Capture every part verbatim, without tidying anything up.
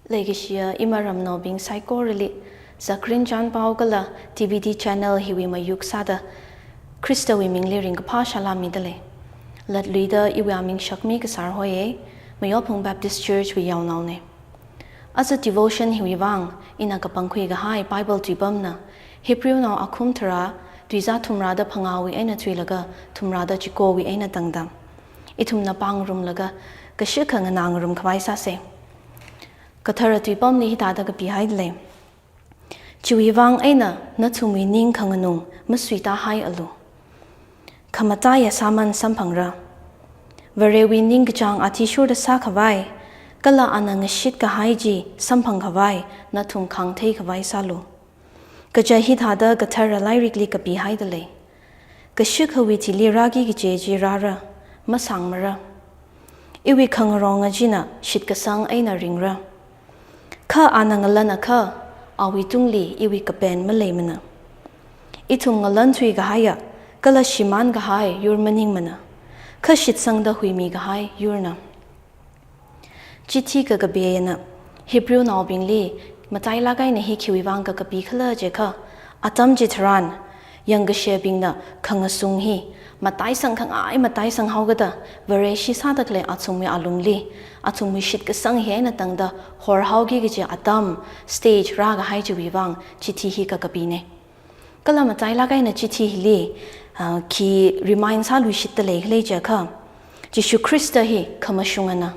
Leikashiya iramnaobing saikorali, Zakrin Chanpao kala T V D channel hiwui mayuk sāda, Khristawui mingli ringkaphā salām midalei. Latluida iwui aming Shakmi Kasar hoiye, Mayophung Baptist Church wui yaonaone. Aja devotion hiwui vang, ina kapangkhui kahai Bible tuipamna, Hebrewna akhum tharā, tuizā thumrāda phangāwui eina thuilaga, thumrāda chikowui eina tangda. Ithumna pāngarumlaga, kashikha nganāngarum khavai sāse. Kathara tuipamli hithāda kapihaidalei. Chiwui vang eina nathumwui ning khanganung masuitā haialu. Khamataiya sāman samphangra. Varewui ningkachāng athishurda sākhavai, kala ana ngashit kahai chi samphang khavai, nathum khāngthei khavai sālu. Kaja hithāda kathara lairikli kapihaidalei. Kashikhawui thili rāki kaji chi rāra, masāngmara. Iwui khangaronga china shitkasang eina ringra. Kha ana ngalanakha, awui tungli iwui kapen maleimana. Ithum ngalan thuikahaiya, kala shimān kahai yur maningmana. Kha shitsangda huimi kahai yurna. Chithi kakapina, Hebrewnaobingli, matailāk eina hi khiwui vang kakapi khala jiakha, atam chitharan, yangkashebingna khangasung hi, mataisang khangai mataisang haokada, Vareshi sāda khalei athumwui alungli, athumwui shitkasang hi eina tangda, horhaoki kaji atam, stage rākahai chiwui vang, chithi hi kakapine. Kala matailāk eina chithi hili, ah, khi remind sāluishitdalei khalei jiakha, Jishu Khrista hi khamashungana.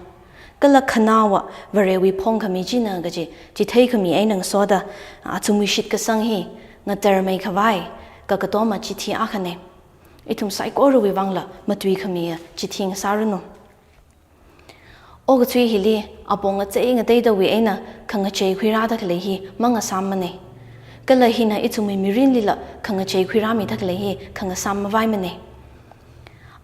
Kala khanaowa Varewui phongkhami china kaji, chitheikhami eina ngasoda, athumwui shitkasang hi ngatarmei khavai, kakatoma chithi akhane. Ithum saikorawui vangla matuikhamiya chithi ngasāranu. Okathui hili, apong ngatei ngateidawui eina khangachei khuirāda khalei hi mangasāmmane. Kala hina ithumwui mirinlila khangachei khuirāmida khalei hi khangasām mavaimane.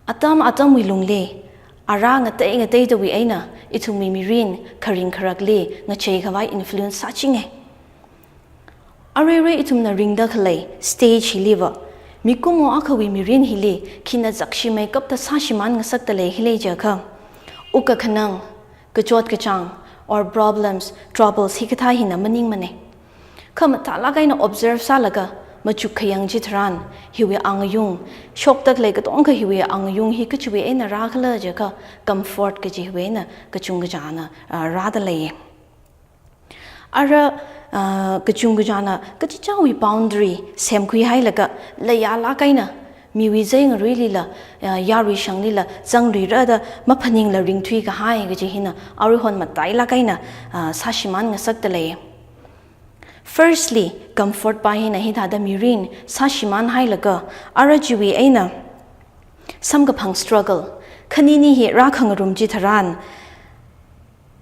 Atam atamwui lungli, ara ngatei ngateidawui eina ithumwui mirin kharing kharakli ngachei khavai influence sāchinge. Aruirui ithumna ringda khalei stage hiliva, mikumo akhawui mirin hili khina zakshimeikapta sāshimān ngasakdalei khalei jiakha, wukkhanang, kachot kachāng, or problems, troubles hikathā hina maningmane. Kha mathālāk eina observe sālaga, machuk khayang chitharan, hiwui angayung, shokda khalei katongkha hiwui angayung hi kachiwui eina rākhala jiakha, comfort kaji hiwui eina kachungkachāna, ah, rādaleiye. Ara, ah, kachungkachāna kachichāwui boundary semkhuihailaga, leiyālāk eina, miwui zeingaruilila, ah, yarui shanglila, zangluirada, maphaningla ringthui kahai kaji hina, aruihon matailāk eina, ah, sāshimān ngasakdalei. Firstly, comfort pa hina hithāda mirin sāshimān hailaga, ara chiwui eina, samkaphang struggle, khanini hi rākhangarum chitharan,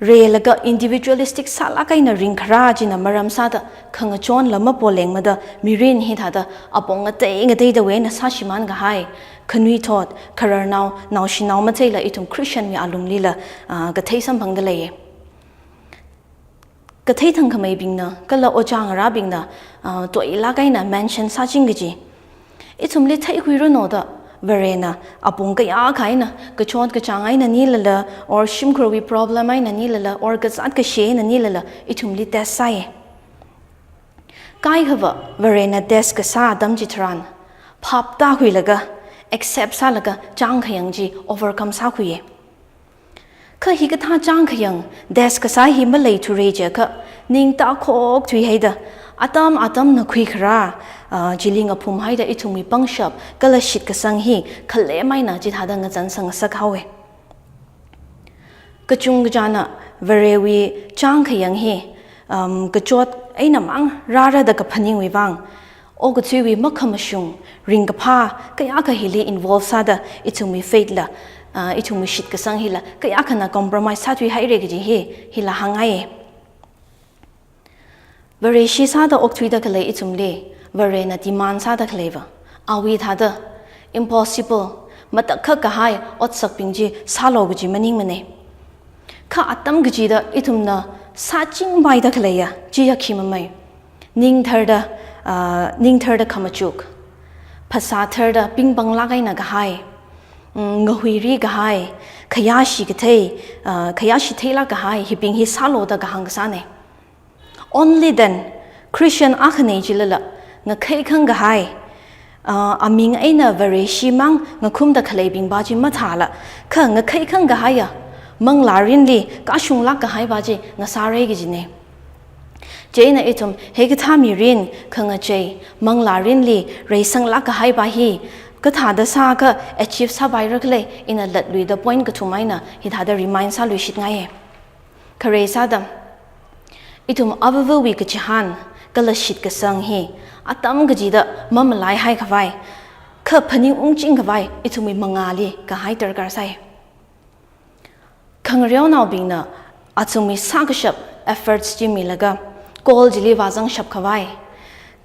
reilaga individualistic sālāk eina ringkharā china maram sāda khangachonla mapolengmada mirin hithāda apong ngatei ngateidawui eina sāshimān kahai, khanuithot, khararnao, naoshinao matheila ithum Christianwui alunglila, ah, kathei samphangdaleiye. Kathei thangkhameibingna, kala ojā ngarābingna, ah, toilāk eina mention sāching kaji. Ithumli theikhuiranu da, Varena, apong kayākha eina, kachot kachāng eina nilala, or shimkhurwui problem eina nilala, or kazāt kashi eina nilala, ithumli test sāye. Kaikhava, Varena test kasā atam chitharan, phap tākhuilaga, accept sālaga, chāngkhayang chi overcome sākhuiye. Kha hikathā chāngkhayang, test kasā hi maleithura jiakha, ning tākhok thuihaida, atam atamna khuikharā, ah, chili ngaphumhaida ithumwui pangshap, kala shitkasang hi, khalem eina chithāda ngazan sangasak haowe. Kachungkachāna Varewui chāngkhayang hi, um, kachot einamang rārada kaphaningwui vang, okathuiwui makhamashung, ringkaphā, kayākha hili involve sāda ithumwui faith la, ah, ithumwui shitkasang hila, kayākhana compromise sāthuihaire kaji hi, hila hāngngaiye. Vareshi sāda okthuida khalei ithumli, Varena demand sāda khaleiva, awui thāda, impossible, matakhak kahai otsakbing chi sālu kaji maningmane. Kha atam kachida ithumna sāchingpaida khaleiya, chiya khimamei. Ning tharda, ah, ning tharda khamachuk. Phasā tharda pingpanglāk eina kahai. Mm, ngahuiri kahai. Khayāshi kathei, ah, khayāshi theilāk kahai, hibing hi sālu da kahāng kasāne. Only then, Christian akhana chilala, ngakhai khangkahai, ah, aming eina Vareshimang ngakhumda khaleibingva chi mathāla, kha ngakhai khangkahaiya manglārinli kashunglāk kahaiva chi ngasāra kajina. Chieina ithum hikathā mirin khangachei manglārinli reisanglāk kahaiva hi kathāda sākha achieve sāpaira khala ina latluida point kathum eina hithāda remind sāluishitngaiya. Khare sāda, ithum avāvawui kachihān kala shitkasang hi atam kachida mamalaihai khavai, kha phaningung chingkhavai ithumwui mangāli kahai darkar sai. Khangareonaobingna athumwui sākashap efforts chi milaga, goal chili vāzangshap khavai,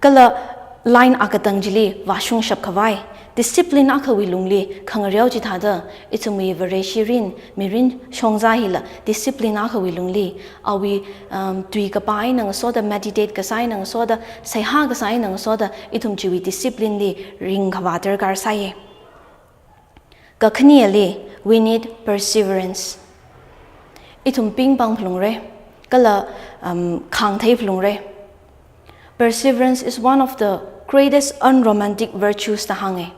kala line akatang chili vāshungshap khavai, discipline akhawui lungli khangareo chithāda, ithumwui Vareshirin, mirin shongza hila discipline akhawui lungli, awui, um, tui kapā eina ngasoda, meditate kasā eina ngasoda, seihā kasā eina ngasoda, ithum chiwui discipline li ringkhavā darkar sāya. Kakhaneli, we need perseverance. Ithum pingpang phalungra, kala, um, khāngthei phalungra. Perseverance is one of the greatest unromantic virtues da hānga.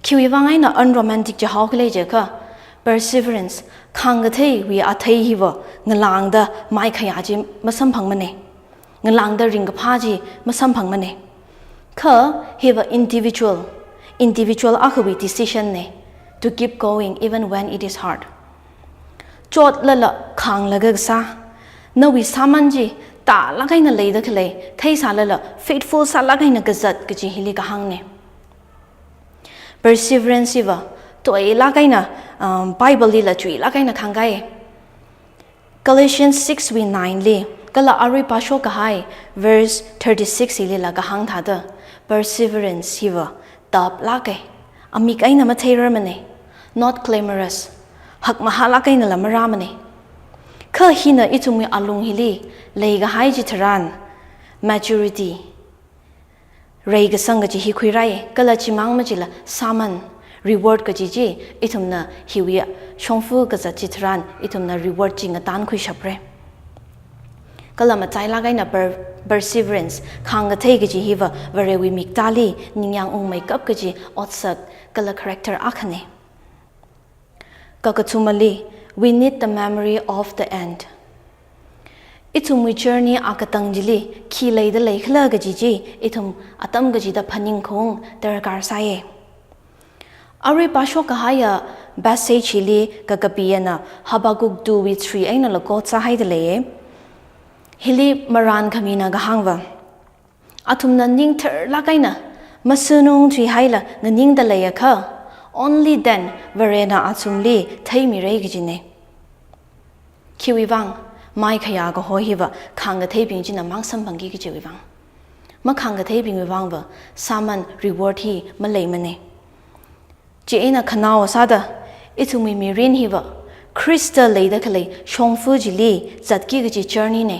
Khiwui vang eina unromantic chihao khala jiakha, perseverance, khāngkatheiwui athei hiva ngalāngda maikhayā chi masamphangmana. Ngalāngda ringkaphā chi masamphangmana. Kha hiva individual, individual akhawui decision na, to keep going even when it is hard. Chotlala khānglaga kasā, nawui sāman chi tālāk eina leida khalei theisālala faithful sālāk eina kazat kaji hili kahāngna. Perseverance hiva toilāk eina, um, Bible lila chuilāk eina khāngkahai. Galatians six wui nine li, kala arui pāshok kahai verse thirty-six hilila kahāng thāda, perseverance hiva taplāka, amik eina matheirarmana, not glamorous, hakmahālāk einala marāmana. Kha hina ithumwui alung hili leikahai chitharan, maturity, reikasang kaji hi khuirai, kala chimang machila sāman, reward kaji chi, ithumna hiwui shongfa kazat chitharan, ithumna reward chi ngatankhuishapra. Kala matailāk eina per-, perseverance, khāngkathei kaji hiva Varewui miktāli ningyāng ungmeikap kaji otsak kala character akhana. Kakathumali, we need the memory of the end. Ithumwui journey akatang chili khi leida leikhala kaji chi, ithum atam kachida phaningkhaung darkar sāya. Arui pāshok kahaiya passage hili kakapi ana Habakkuk two wui three einala quote sāhaida leiya. Hili marān khamina kahāngva, athumna ning tharlāk eina, masunung thuihaila nganingda leiakha, only then Varena athumli theimira kajina. Khiwui vang, maikhayā kaho hiva khāngkatheibing china mang samphangki kajiwui vang. Makhāngkatheibingwui vangva, sāman reward hi maleimana. Chieina khanao sāda, ithumwui mirin hiva, Khrista leida khalei shongfa chili zatki kaji journey na.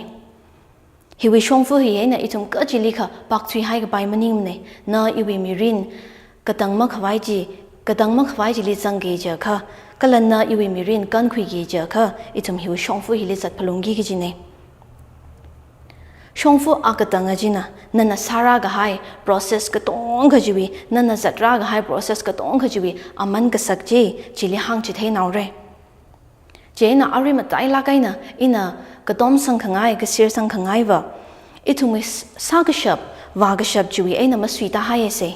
Hiwui shongfa hi eina ithum kachilikha pak thuihai kapai maningmana, na iwui mirin katang makhavai chi, katang makhavai chili zangki jiakha, kala na iwui mirin kankhuiki jiakha, ithum hiwui shongfa hili zat phalungki kajina. Shongfa akatanga china, nana sārā kahai process katonga chiwui, nana zatrā kahai process katonga chiwui, aman kasak chi, chili hāngchithei naora. Chieina arui matailāk eina, ina katomsang khangai, kasirsang khangaiva, ithumwui s-, sākashap, vākashap chiwui eina masuita haisa.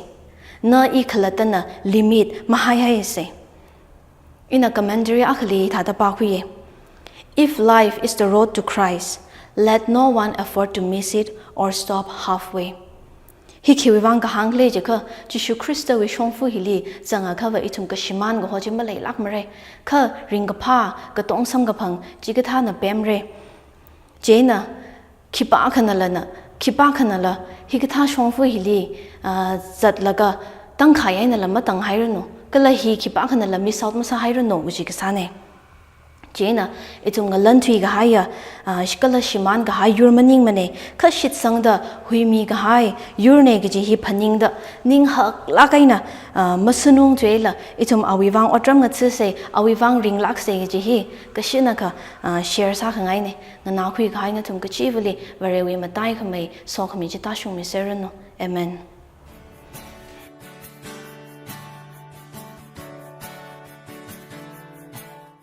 Na i khalattana limit mahaihaisa. Ina commentary akhali thāda pākhuiya. If life is the road to Christ, let no one afford to miss it or stop halfway. Hi khiwui vang kahāng khala jiakha, Jishu Khristawui shongfa hili zangakhava ithum kashimān kaho chi maleilākmara, kha ringkaphā, katong samkaphang, chikathāna pemra. Chieina, khipākhanala na, khipākhanala, hikathā shongfa hili, ah, zatlaga, tangkhai einala matanghairanu, kala hi khipākhanala miss out masāhairanu, kaji kasāna. Chieina ithum ngalānthui kahaiya, ah, shikala shimān kahai yur maningmana, kha shitsangda huimi kahai yurna kaji hi phaningda, ning haklāk eina, ah, masunungthuila, ithum awui vang otram ngathasa, awui vang ringlāksa kaji hi kashinakha, ah, share sākhangaina. Nganākhui kahai nathum kachivali Varewui mataikhamei sokhami chi tāshungmiserranu. Amen.